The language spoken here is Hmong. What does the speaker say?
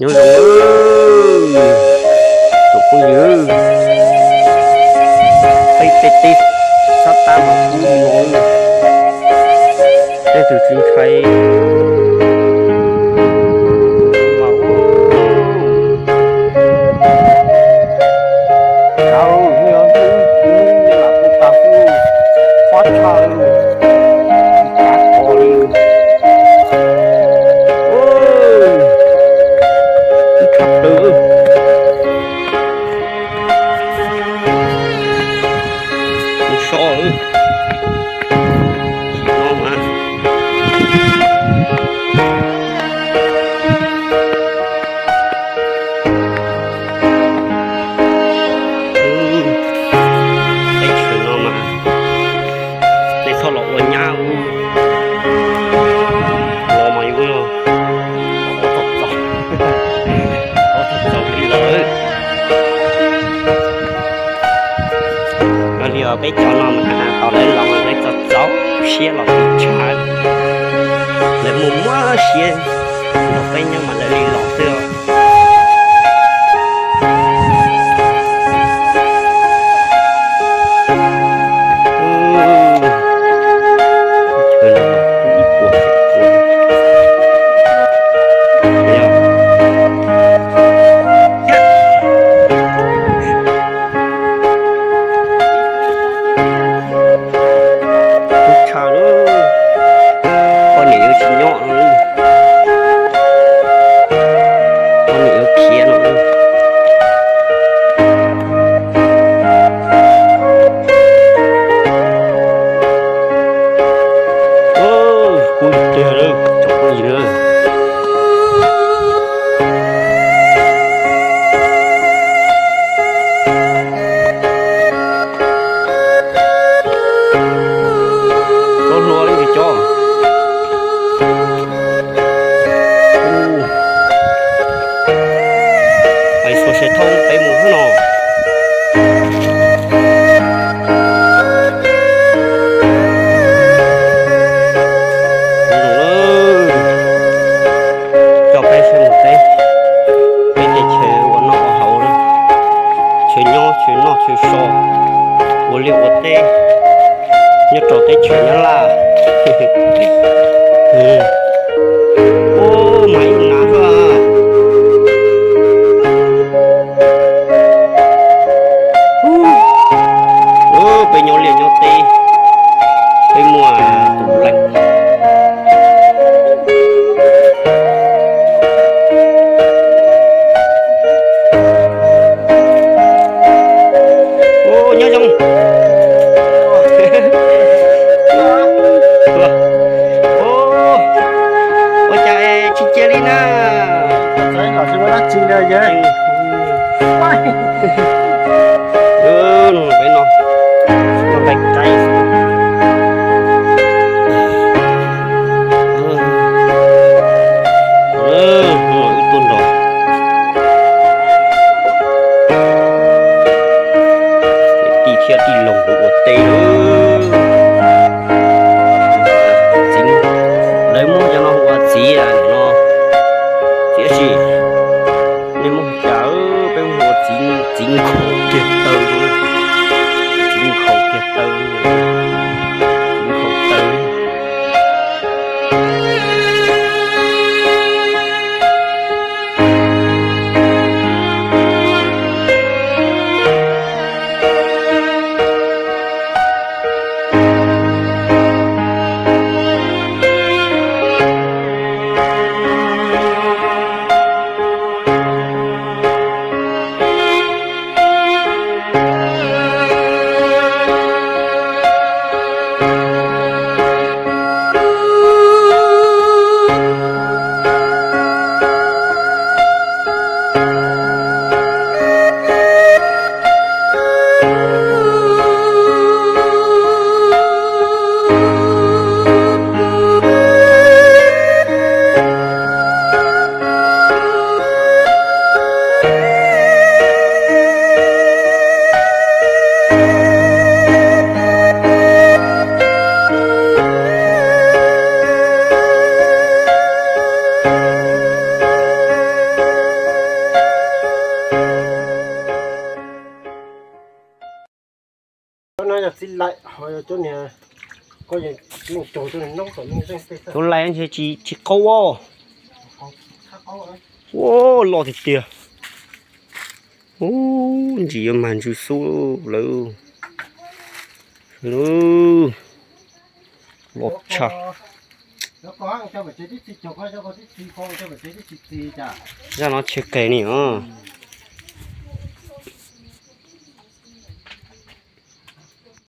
Nyob zoo, tsoom phooj ywg, peb tej teb sab tab mas kub li no, tej tus tsis ntshai mas ub, lam kuj tag kuj pob tshaj li, tsis kav kos li. Ib tshaj plaws, mus so lawm, no mas. Teb chaws no mas nej txhob los ua nyab ub, los mas yus txaus li lawm. Yog li os, peb cov no mas thaum lawv los mas lawv txaus txaus siab los tiv tshav, lawv muaj muaj siab nrog peb nyob mas lawv li los xwb os. Tub tshaj lawm, poj niam yuav tsis nyob no, poj niam yuav khiav no. Kub tiag, tsoom phooj ywg. Tsob hlua li ntawd cov. Pais xuas saw thoob peb mus xwb no. Coj peb saib mus teb, peb teb chaws ua noj ua haus, chaw nyob chaw noj chaw so, ua liaj ua teb nyob rau teb chaws Nyab Laj. Ub, mas ib hnav xwb. Peb nyob liaj nyob teb, peb muaj tus leej. Ub, nyob zoo. Ua cas tsis cia li na? Peb no, no qaij qaij. Wb tuaj nrog tij thiab tij laug ua teb. Txiv, lawv muab cov no hu ua txiv no, tiam sis nej muab hu cas, peb hu ua txiv, txiv nkhaus kiag taw, txiv nkhaus kiag taw, txiv nkhaus taw. No yog txiv laim ho yog cov niag, koj yeej tsis yeej caug cov niag noob tom yeej zeej tej xwb. Cov laim ntshe tsis tsis qaub os. Ua loj tiag tiag. Ub, ntsis yuav mag ntsws xub lawm. Loj tshaj. Zaj no tshe qes ni os.